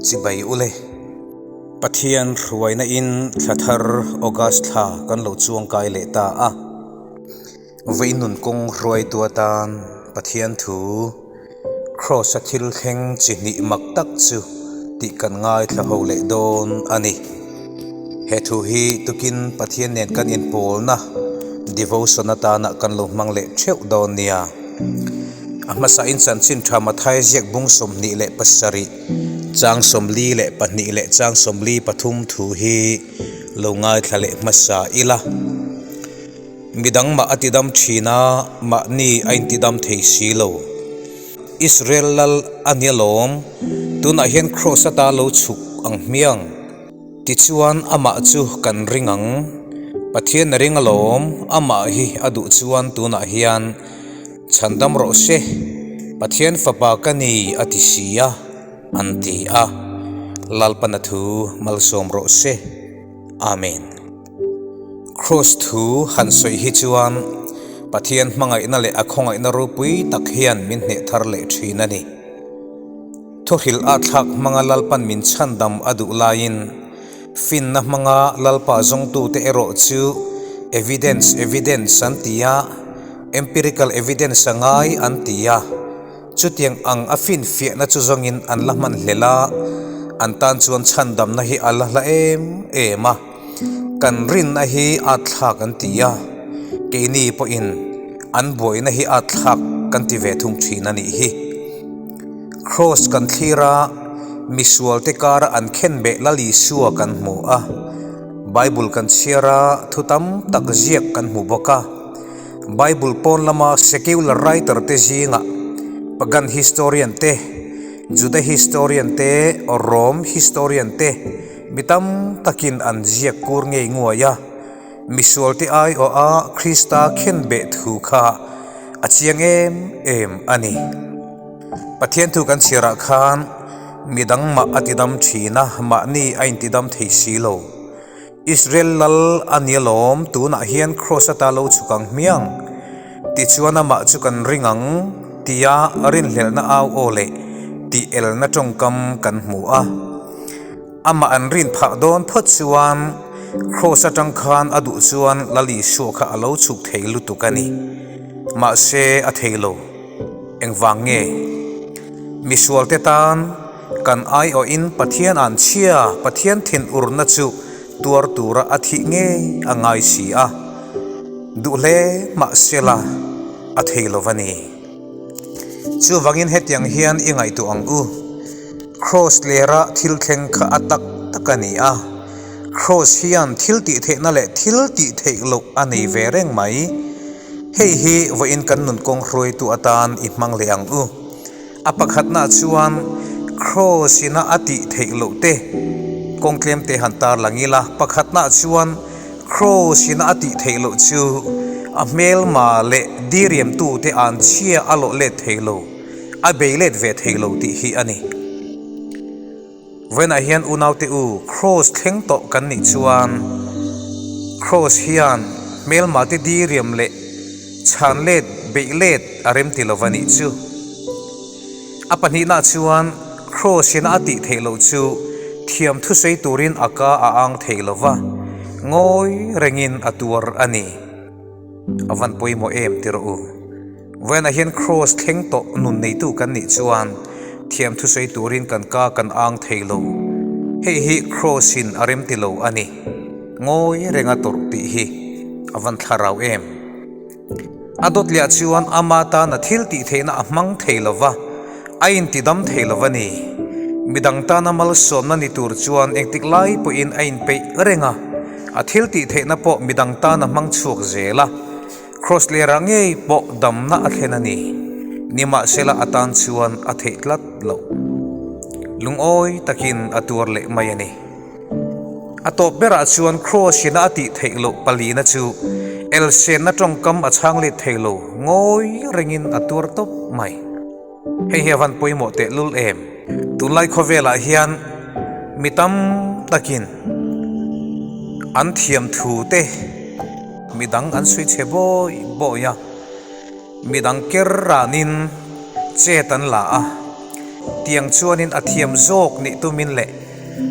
Chibai ule. Pathian hruaina in thla thar August thla kan lo chuangkai leh ta a. Vawi nun kawng hruaitu atan Pathian thu Kraws a thil thleng chi hnih mak tak chu tih kan ngaithla ho leh dawn a ni. He thu hi tukin Pathian nen kan inpawlna devotion atana kan lo hmang leh theuh dawn nia. A hmasain chanchin tha Mathai ziak bung 27, chang 42 leh chang 43 thu hi lo ngaithla leh hmasa ila. Midang mah a tidam thin a, mahni a intidam thei si lo. Israel lal a ni alawm, tunah hian Kraws ata lo chhuk ang hmiang. Tichuan amah chu kan ring ang. Pathian a ring alawm, amah hi a duh chuan tunah hian chhandam rawh se, Pathian fapa ka ni a ti si a, an ti a. Lalpana thu malsawm rawh se. Amen. Kraws thu han sawi hi chuan Pathian hmangaihna leh a khawngaihna ropui tak hian min hneh thar leh thin a ni. Thuhrilh a thlak hmanga Lalpan min chhandam a duh laiin finna hmanga Lalpa zawngtute erawh chu evidence evidence an ti a, empirical evidence a ngai an ti a. Chutiang ang a finfiahna chu zawngin an la hman hlel a, an tan chuan chhandamna hi a la hla em em a. Kan rinna hi a thlak an ti a, keini pawhin an buaina hi a thlak kan ti ve thung thin a nih hi. Kraws kan thlir a, misualte kara an khenbeh Lal Isua kan hmu a, Bible kan chhiar a, thu tam tak ziak kan hmu bawk a. Bible pawn lama secular writer te zingah Pagan historian te, Juda historian te, Rome historian te mi tam takin an ziak kur ngei nguai a. Misualte aiawha Krista khenbeh thu kha a chiang em em a ni. Pathian thu kan chhiarah khan midang mah a tidam thin a, mahni a intidam thei si lo. Israel lal a ni alawm, tunah hian Kraws ata lo chhuk ang hmiang. Tichuan amah chu kan ring ang tia rinhlelhna au aw leh tih elna tawngkam kan hmu a. Amah an rin phah dawn phawt chuan Kraws atang khan a duh chuan Lal Isua kha a lo chhuk thei lutuk a ni. Mahse a thei lo. Engvang nge? Misualte tan Kan aiawhin Pathian an chhia, Pathian thinurna chu tuar tura a thih ngei a ngai si a, duh hle mah sela a thei lo va ni. Chuvangin hetiang hian i ngaihtuah ang u, Kraws lera thil thleng kha a tak tak a ni a, Kraws hian thil tih theihna leh thil tih theih loh a nei ve reng mai. Hei hi vawiin kan nun kawng hruaitu atan i hmang leh ang u. A pakhatna chuan Kraws ina a tih theih loh te kawng tlem te han tar lang ila, pakhatna chuan Kraws ina a tih theih loh chu a hmelma leh diriamtu te an chhia a lawh let thei lo, a bei let ve thei lo tih hi a ni. Vawiinah hian unaute u, Kraws thleng tawh kan nih chuan Kraws hian hmelma te diriam leh chhan let, beih let a rem ti lova nih chu. A pahnihna chuan Kraws ina a tih theih loh chu thiam thusawi turin a ka a ang thei lova, ngawi rengin a tuar a ni. A van pawimawh em ti rawh u. Vawiinah hian Kraws thleng tawh nun neitu kan nih chuan thiam thusawi turin kan ka kan ang thei lo. Hei hi Kraws-in a rem ti lo a ni. Ngawi renga tawrh tih hi a van thlarau em. A dawt liah chuan ama tana thil tih theihna a hmang thei lo va, a intidam thei lo a ni. Midang tana malsawmna ni tur chuan engtik lai pawhin a inpeih reng a, a thil tih theihna pawh midang tana hmang chhuak zel a. Kraws lerah ngei pawh damna a thlen a ni. Nimahsela a tan chuan a theih tlat loh. Lungawi takin a tuar leh mai a ni. A tawp berah chuan Kraws ina a tih theih loh palina chu elsenna tawngkam a chhang let thei lo, ngawi rengin a tuar tawp mai. Hei hi a van pawimawh tehlul em? Tunlai khawvelah hian mi tam takin an thiam thu te midang an sawi chhe bawi bawi a, midang ker ranin chet an la a. Tiang chuanin a thiam zawk nih tumin leh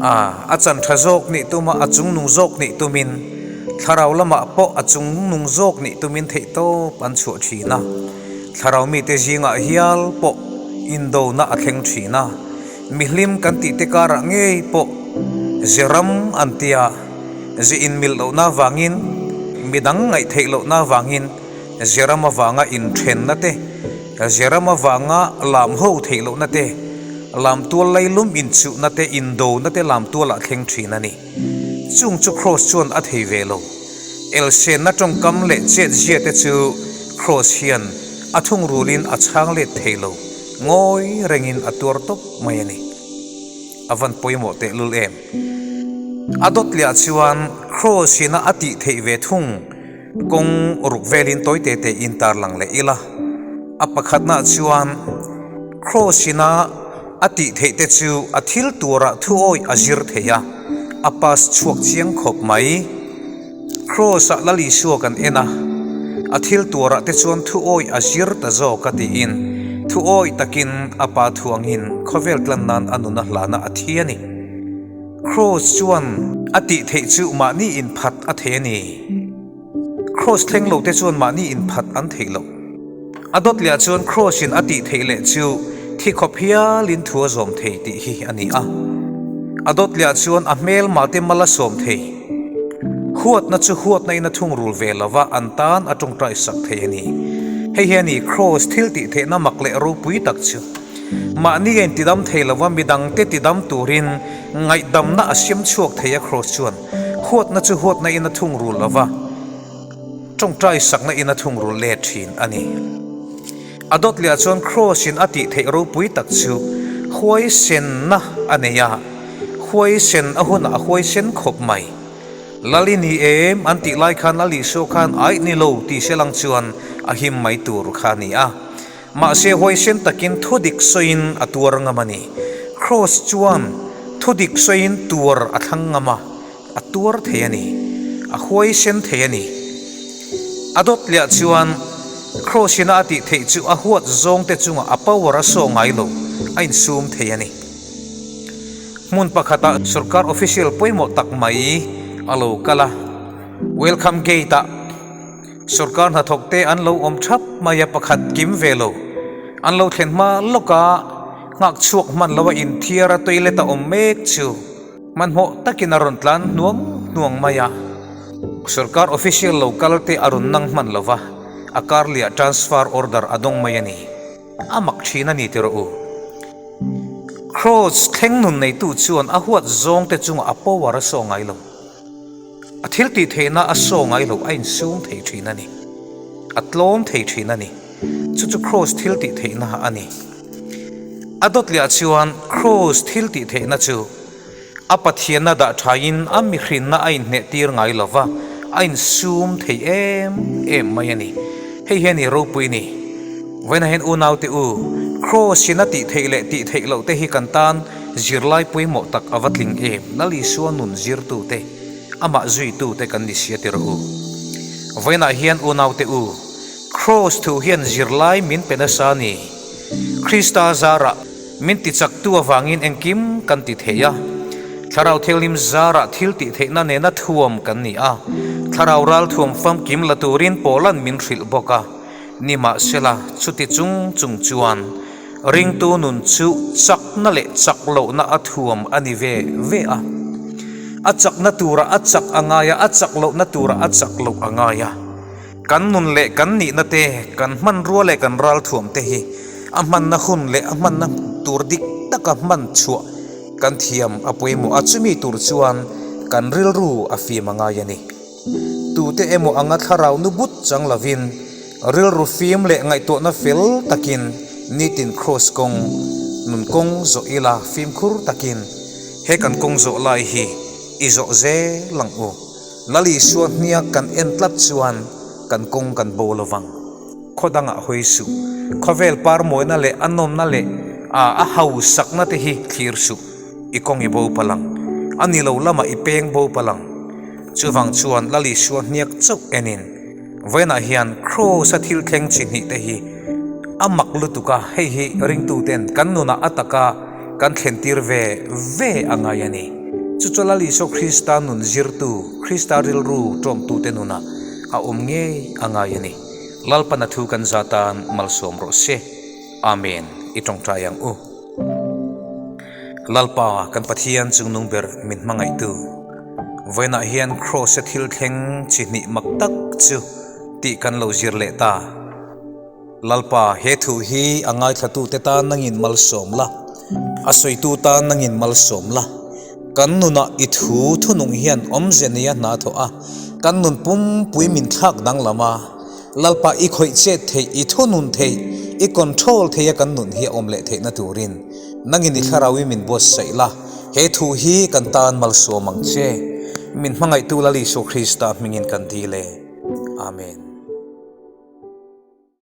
a chan tha zawk nih tuma a chungnung zawk nih tumin thlarau lamah pawh a chungnung zawk nih tumin theihtawp an chhuah thin a. Thlarau mite zingah hial pawh indona a thleng thin a. Mihlim kan tih te karah ngei pawh ze ram an tia, ze inmilh lohna avangin, midang ngaih theih lohna avangin ze ram avanga inthenna te, ze ram avanga lam ho theih lohna te, lam tual lailum inchuhna te, indona te lam tualah thleng thin a ni. Chung chu Kraws chuan a thei ve lo. Elsenna tawngkam leh chetzia te chu Kraws hian a thungrulin a chhang let thei lo. Ngawi rengin a tuar tawp mai a ni. A van pawimawh tehlul em? A dawt liah chuan Kraws ina a tih theih ve thung kawng ruk velin tawi te te in tarlang leh ila. A pakhatnaah chuan Kraws ina a tih theih te chu a thil turah thuawih a zir thei a, a pass chhuak chiang khawp mai. Kraws-ah Lal Isua kan en a, a thil tuarah te chuan thu awih a zir ta zawk a tiin thu awih takin a pa thuangin khawvel tlan nan a nun a hlana a thi a ni. Kraws chuan a tih theih chu mahni inphat a thei a ni. Kraws thleng lo te chuan mahni inphat an theih loh. A dawt leh ah chuan Kraws in a tih theih leh chu thi khawp hialin thu a zawm thei tih hi a ni a. A dawt leh ah chuan a hmelma te mal a sawm thei. Huatna chu huatna in a thungrul ve lo va, an tan a tawngtai sak thei a ni. Hei hi a ni Kraws thil tih theihna mak leh ropui tak chu. Mahni a intidam thei lo va, midangte tidam turin ngaihdamna a siam chhuak thei a Kraws chuan huatna chu huatna in a thungrul lo va. Tawngtai sakna in a thungrul let thin a ni. A dawt leh ah chuan Kraws in a tih theih ropui tak chu huaisenna a nei a, huaisen a hunah a huaisen khawp mai. Lal i ni em an tih lai khan Lal Isua khan aih ni lo tih se lang chuan a him mai tur kha a ni a. Mahse huaisen takin thudik sawiin a tuar ngam a ni. Kraws chuan thudik sawiin tuar a thlang ngam a. A tuar thei a ni. A huaisen thei a ni. A dawt liah chuan Kraws ina a tih theih chu a huat zawngte chungah a power a saw ngai lo, a insum thei a ni. Hmun pakhatah sorkar official pawimawh tak mai a lo kal a, Welcome Gate-ah sorkar hnathawkte an lo awm thap mai a, pakhat kim ve lo. An lo thlen hma lawka nghak chhuak hman lo a inthiar a toilet a awm mek chu. Hmanhmawh takin a rawn tlan hnuang hnuang mai a, sorkar official lo kal te a rawn nang hman lo va, a kar liah transfer order a dawng mai a ni. A mak thin a ni ti rawh u. Kross thleng nun neitu chuan a huat zawng te chungah a power a saw ngai lo. A thil tih theihna a saw ngai lo, a insum thei thin a ni. A tlawm thei thin a ni. Chu chu Kross thil tih theihna a ni. A dawt leh ah chuan Kross thil tih theihna chu a Pathianna dah thain a mihrinna a inhneh tir ngai lo va, a insum thei em em mai a ni. Hei hian i ropui ni. Vawiinah hian unaute u, Kross in a tih theih leh tih theih loh te hi kan tan zirlai pawimawh tak a va tling em, Lal Isua nun zirtute, amah zuitute kan ni sia ti rawh u. Vawiinah hian unaute u, Kraws thu hian zirlai min pe nasa a ni. Krista zarah min tichaktu avangin engkim kan ti thei a. Thlarau Thianghlim zarah thil tih theihna nena thuam kan ni a. Thlarau ral thuam famkim la turin Paula'n min hrilh bawk a. Nimahsela, chuti chung chung chuan ringtu nun chu chakna leh chak lohna a thuam a ni ve ve a. A chakna turah a chak a ngai a, a chak lohna turah a chak loh a ngai a. Kan nun leh kan nihna te, kan hmanrua leh kan ralthuam te hi a hmanna hun leh a hmanna tur dik taka hman chhuah kan thiam a pawimawh a, chumi tur chuan kan rilru a fim a ngai a ni. Tute emaw anga thlarau nu but chang lovin rilru fim leh ngaihtuahna fel takin nitin kraws kawng, nun kawng zawh ila fimkhur takin he kan kawng zawh lai hi i zawh zel ang u. Lal Isua hniak kan en tlat chuan kan kawng kan bo lo vang. Khaw dangah hawi suh. Khawvel par mawina leh a nawmna leh a hausakna te hi thlir suh. I kawng i bo palh ang. A ni lo lamah i peng bo palh ang. Chuvang chuan Lal Isua hniak chauh enin vawiinah hian Kraws-a thil thleng chi hnih te hi. A mak lutuk a, hei hi ringtuten kan nunah a taka kan thlentir ve ve a ngai a ni. Chu chu Lal Isua Krista nun zirtu, Krista rilru tawngtute nunah a awm ngei a ngai a ni. Lalpana thu kan za tan malsawm rawh se. Amen. I tawngtai ang u. Lalpa kan Pathian chungnung ber min hmangaihtu. Vawiinah hian Kraws-a thil thleng chi hnih mak tak chu tih kan lo zir leh ta. Lalpa, he thu hi a ngaithlatute tan nangin malsawm la, a sawitu tan nangin malsawm la. Kan nunah i thu thunung hian awmze neia hna thawh a, kan nun pumpui min thlak danglam a. Lalpa, i khawih chet theih, i thunun theih, i control theih a kan nun hi a awm leh theihna turin nangin i thlarau i min buatsaih la, he thu hi kan tan malsawm ang che. Min hmangaihtu Lal Isua Krista hmingin kan dil e. Amen.